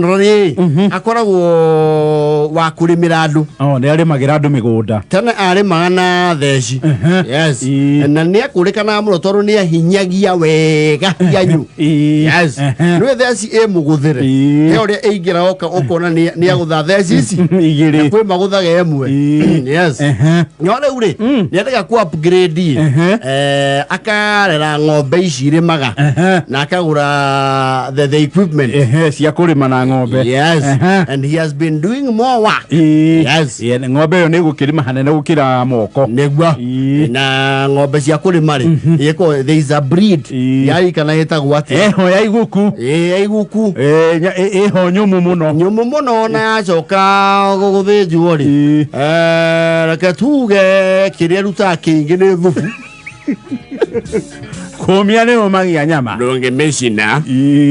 Rĩ akoragwo wa kũrĩmĩra andũ. Oh, nĩ arĩmagĩra andũ mĩgũnda. Tene arĩmaga na theci. Yes. Na nĩ akũrĩkanaga mũno tondũ nĩ ahinyagia wega hianyu. Yes. Nĩ theci ĩ mũgũthĩre. He ũrĩa ĩingĩra oka ũkona nĩ agũtha theci ici Igĩrĩ. Kwĩ magũthaga ĩmwe. Yes. No rĩu rĩ, nĩ endaga ku upgrade. Akarera ng'ombe ici irĩmaga na akagũra the equipment. Ehe, cia kũrĩma na ng'ombe. Yes. And he has been doing more work. Yes. Ĩĩ, ng'ombe ĩyo nĩ ĩgũkĩrĩma hanene gũkĩra moko. Nĩguo. Na ng'ombe cia kũrĩma rĩ, ĩko there is a breed yari kana ĩtagwo atĩa? Ĩho ya iguku. Ĩĩ, ya iguku. Ĩĩ, ĩho nyũmũ mũno. Nyũmũ mũno na yacoka gũthĩnjwo rĩ, reke tuge kĩrĩa ĩrutaga kĩingĩ nĩ thubu. Kũmia nĩ ũmagia nyama. Ndũngĩmĩcina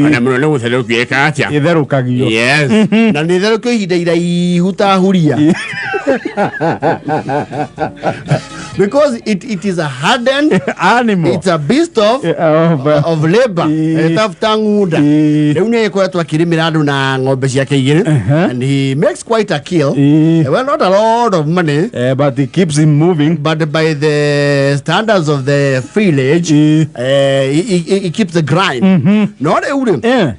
ona mũno nĩ gũtherũkio ĩka atĩa? Ĩtherũkagio. Yes. Na nĩ therũkio ihinda iraihu ta huria, because it is a hardened animal. It's a beast of of labor. Ĩtafuta ng'unda. Rĩu nĩ agĩkoretwo akĩrĩmĩra andũ na ng'ombe ciake igĩrĩ and he makes quite a kill. Well, not a lot of money. But it keeps him moving. But by the standards of the village, he keeps the grind. No rĩu rĩ,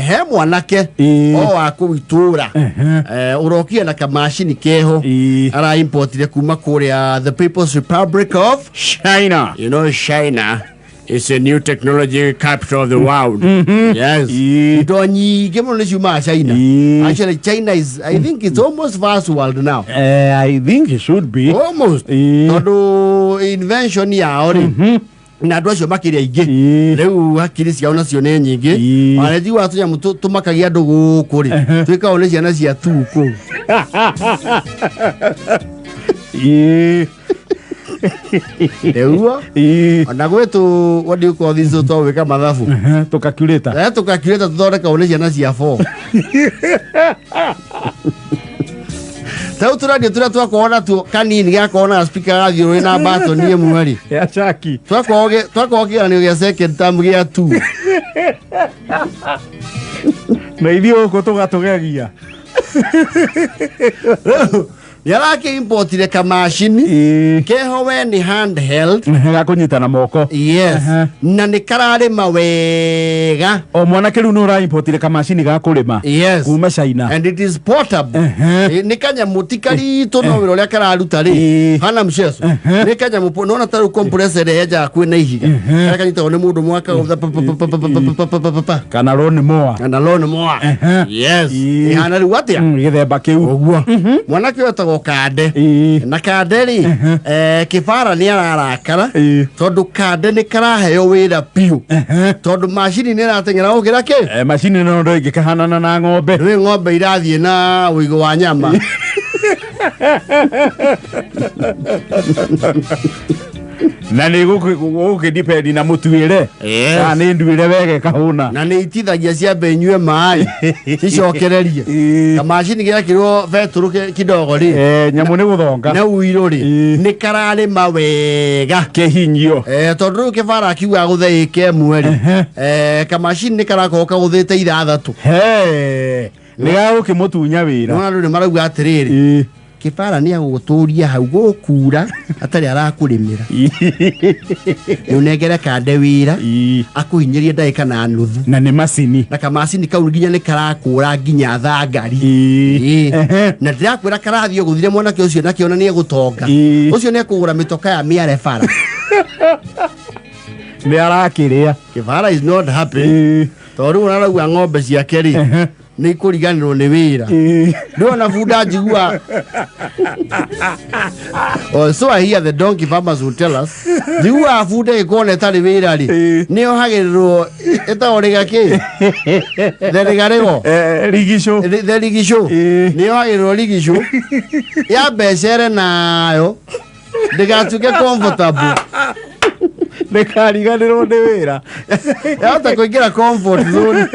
he mwanake o wa kũu itũra ũrokire na kamacini keho araimportire kuma kũrĩa the People's Republic of China. You know, China is a new technology capital of the world. Yes. Indo nyingĩ mũno nĩ ciumaga China. Actually, China is, I think it's almost first world now. I think it should be. Almost. Tondũ invention yao rĩ, na andũ acio makĩrĩ aingĩ. Rĩu hakiri ciao nacio nĩ nyingĩ. Ona njiguaga tũnyamũ tũmakagia andũ gũkũ rĩ, twĩkagwo nĩ ciana cia tu kũu. Nĩguo ona gwĩ tũ, what do you call this, tũ gwĩka mathabu? Tũkakurĩta. Tũkakurĩta tũthondekagwo nĩ ciana cia four. Tau tũradio tũrĩa twakorwo natuo kanini gakorwo na speaker gathiũrũrĩ na batoni ĩmwe rĩ. Ya caki. Twakorwo kĩgeranio gĩa second term gĩa two. Na ithuĩ gũkũ tũgatũgegia. Nĩ arakĩ-importire kamacini keho we nĩ handheld. Ga kũnyita na moko. Yes. Na nĩ kararĩma wega. O mwanake rĩu nĩ ũraimportire kamacini ga kũrĩma. Yes. Kuma China. And it is portable. Nĩ kanyamũ ti karitũ no wĩra ũrĩa kararuta rĩ hana mchezo. Nĩ kanyamũ nona ta rĩu compressor ĩrĩa yenjaga kwĩ na ihiga karĩa kanyitagwo nĩ mũndũ mwaka pa pa pa pa pa pa pa pa pa pa pa. Kana lawn mower. Kana lawn mower. Yes. Ĩhana rĩu atĩa? Gĩthemba kĩu. Ũguo mwanake ũyũ etagwo Kande. Na Kande rĩ, kĩbara nĩ ararakara tondũ Kande nĩ karaheo wĩra biũ tondũ macini nĩ ĩrateng'era gũkĩra kĩ. Macini no ndo ĩngĩkahanana na ng'ombe. Nĩ ng'ombe irathiĩ na ũigũ wa nyama. Na nĩ gũkĩdipendi na mũtuĩre. Kana nĩ nduĩre wega ĩkahũna. Na nĩ itithagia ciambe inyue maĩ cicokererie. Kamacini gekĩrwo betũrũ kidogo rĩ. Nyamũ nĩ gũthonga. Na ũirũ rĩ, nĩ kararĩma wega. Kĩhinyio. Tondũ rĩu kĩbara akiuga agũthe ĩka ĩmwe rĩ, kamacini nĩ karakorwo kagũthĩte ithathatũ. He. Nĩ gagũkĩmũtunya wĩra. Nĩwona andũ nĩ marauga atĩrĩrĩ, kĩbara nĩ agũgũtũria hau gũkura atarĩ arakũrĩmĩra. Nĩ ũnengere Kande wĩra akũhinyĩrie ndagĩka na nuthu. Na nĩ macini. Na kamacini kau nginya nĩ karakũra nginya thangari. Na ndĩrakwĩra karathiĩ gũthire mwanake ũcio nakĩona nĩ egũtonga. Ũcio nĩ ekũgũra mĩtoka ya mĩare bara. Nĩ arakĩrĩa. Kĩbara is not happy tondũ rĩu arauga ng'ombe ciake rĩ nĩ ikũriganĩrwo nĩ wĩra. Ndĩrona bunda njigua. Oh, so I hear the donkey farmers will tell us, njiguaga bunda ĩkona ĩtarĩ wĩra rĩ, nĩ yohagĩrĩrwo ĩtagwo rĩga kĩ, the rĩgarĩgo. Rigicũ. The rigicũ. Nĩ yohagĩrĩrwo rigicũ ya mbecere nayo ndĩgatuĩke comfortable. Ndĩkariganĩrwo nĩ wĩra. Yahota kũingĩra comfort zone.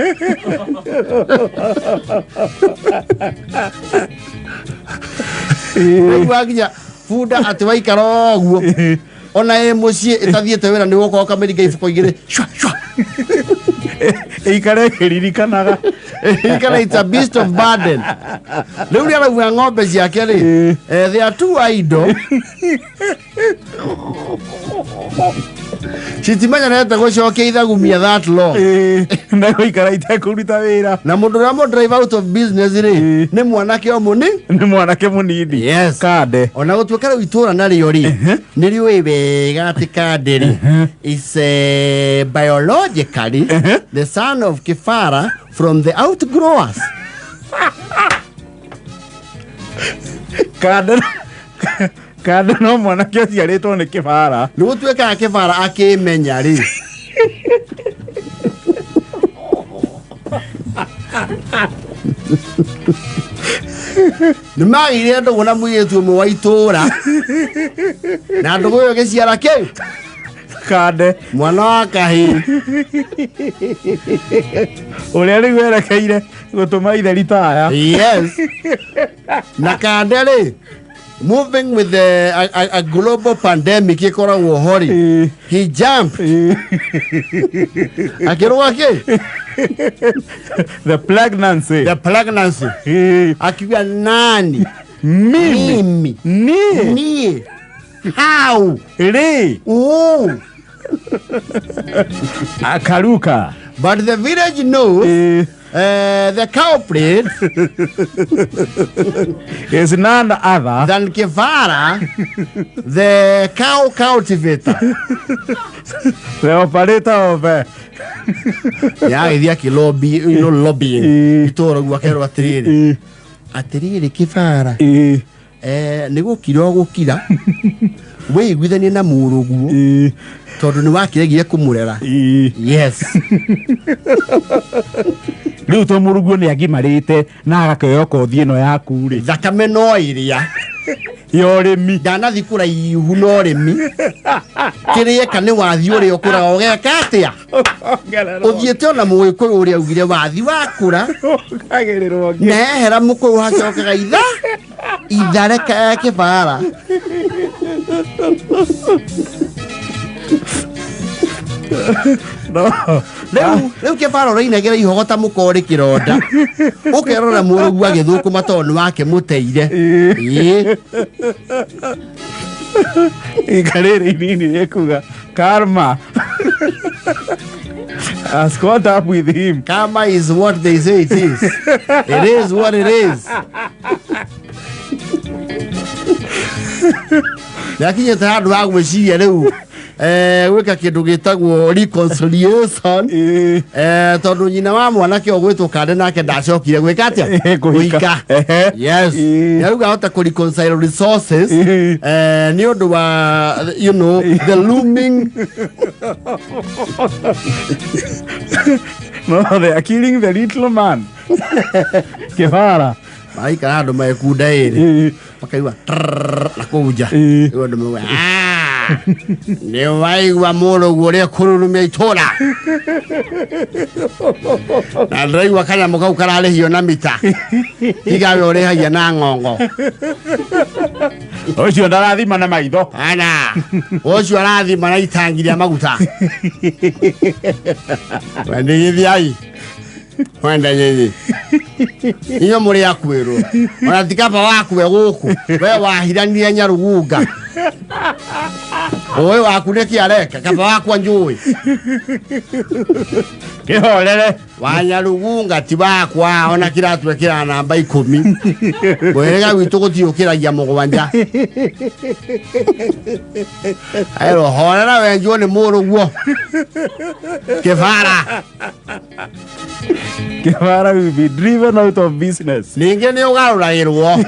Rĩu wakinya bunda atĩ waikara ũguo ona ĩ mũciĩ ĩtathiĩte wĩra nĩ gũkorwo kamĩringa iboko igĩrĩ shwa shwa. Ĩikare ĩkĩririkanaga. Ikara, it's a beast of burden. Rĩu rĩ arauga ng'ombe ciake rĩ, they are too idle, citimenyerete gũcokia ithagumia that long. Ĩĩ, na gũikara itekũruta wĩra. Na mũndũ ũrĩa mũ drive out of business rĩ, nĩ mwanake o mũni. Nĩ mwanake mũnini. Yes. Kande. Ona gũtuĩka rĩu itũra narĩo rĩ nĩ rĩũĩ wega atĩ Kande rĩ is biologically the son of Kibara from the outgrowers. Kande, Kande no mwanake ũciarĩtwo nĩ Kĩbara. Nĩ gũtuĩkaga Kĩbara akĩmenya rĩ, nĩ magĩire ndũgũ na mũirĩtu ũmwe wa itũũra, na ndũgũ ĩyo ĩgĩciara kĩ? Kande. Mwana wa kahĩĩ. Ũrĩa rĩu erekeire gũtũma ithe ritaya. Yes, na Kande rĩ, moving with a global pandemic ĩkoragwo ho rĩ, he jumped, akĩrũga kĩ? The pregnancy. The pregnancy. Akiuga nani? Mimi. Mimi. Niĩ. Niĩ how? Rĩ. Ooh. Akaruka. But the village knows the culprit is none other than Kivara, the cow cultivator. The operator of Yagĩthiĩ akĩlobby, you know, lobbying itũũra guo, akerwo atĩrĩrĩ, atĩrĩrĩ Kĩbara, nĩ gũkira ũgũkira wĩiguithanie na mũrũguo, tondũ nĩ wakĩregire kũmũrera. Yes. Rĩu to mũrũguo nĩ agimarĩte na agakĩoya kothi ĩno yaku rĩ. Thakame no ĩrĩa ya ũrĩmi. Ndanathi kũraihu na ũrĩmi, kĩrĩeka nĩ wathi ũrĩa ũkũraga ũgeka atĩa, ũthiĩte ona mũgĩkũyũ ũrĩa augire wathi wakũra Ũkagĩrĩrwo. Na ehera mũkũyũ hacokaga itha ithareka ya Kĩbara. No. Rĩu Kĩbara ũrainagĩra ihogo ta mũkorĩ kĩronda, ũkerora mũrũgu agĩthũkũma tondũ nĩ wake mũteire. Ĩĩ. Ikarĩrĩ inini rĩkuga karma has caught up with him. Karma is what they say it is. It is what it is. Nĩakinyĩte handũ ha gwĩciria rĩu gwĩka kĩndũ gĩtagwo reconciliation, tondũ nyina wa mwanake ũgwĩtwo Kande nake ndacokire gwĩka atĩa? Kũhika. Yes. Nĩarauga ahota kũ reconcile resources nĩ ũndũ wa the looming No, they are killing the little man Kĩbara. Maraikara andũ mekunda ĩrĩ, makaigua trrrr na kũu nja. Rĩu andũ mauga, "Ah, nĩ waigua mũrũgu ũrĩa kũrurumia itũra, na ndĩraigua kanyamũ kau kararĩhio na mita, tiga we ũrĩhagia na ng'ongo." Ũcio ndarathima na maitho. Ana ũcio arathima na itangi rĩa maguta. Wendithithiai wenda nyinyi inyuĩ mũrĩ akwĩrwo, ona ti kaba wakue gũkũ we wahiranire Nyarugunga ũĩ waku nĩkĩ areka kaba wakwa njũĩ. Kĩhorere. Wa Nyarugunga ti wakwa, ona kiratwekĩra namba 10, mũhĩrĩga witũ gũtiũkĩragia 7. Ero horera wenjwo nĩ mũrũguo Kĩbara. Kĩbara will be driven out of business. Ningĩ nĩ ũgarũragĩrwo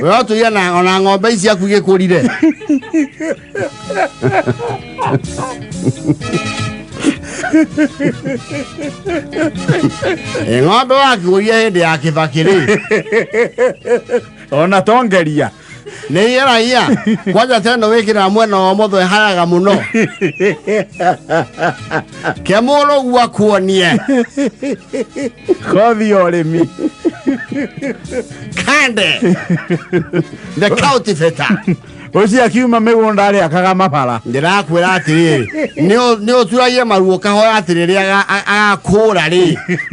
we ũtũire na ona ng'ombe ici ciaku igĩkũrire. Ĩ, ng'ombe wakĩgũrire hĩndĩ ya Kĩbakĩ rĩ? Ona tongeria. Nĩ igeragia kwanja teno wĩkĩraga mwena wa ũmotho ĩhayaga mũno ke mũrũgu akuonie. Kothi ya ũrĩmi. Kande the cultivator. Ũcio akiuma mĩgũnda arĩakaga mabara. Ndĩrakwĩra atĩrĩrĩ, nĩ ũturagie maruo ũkahoya atĩ rĩrĩa agakũra rĩ,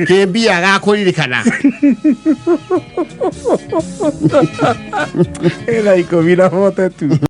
kĩmbia agakũririkana. Ĩna 10 na 42.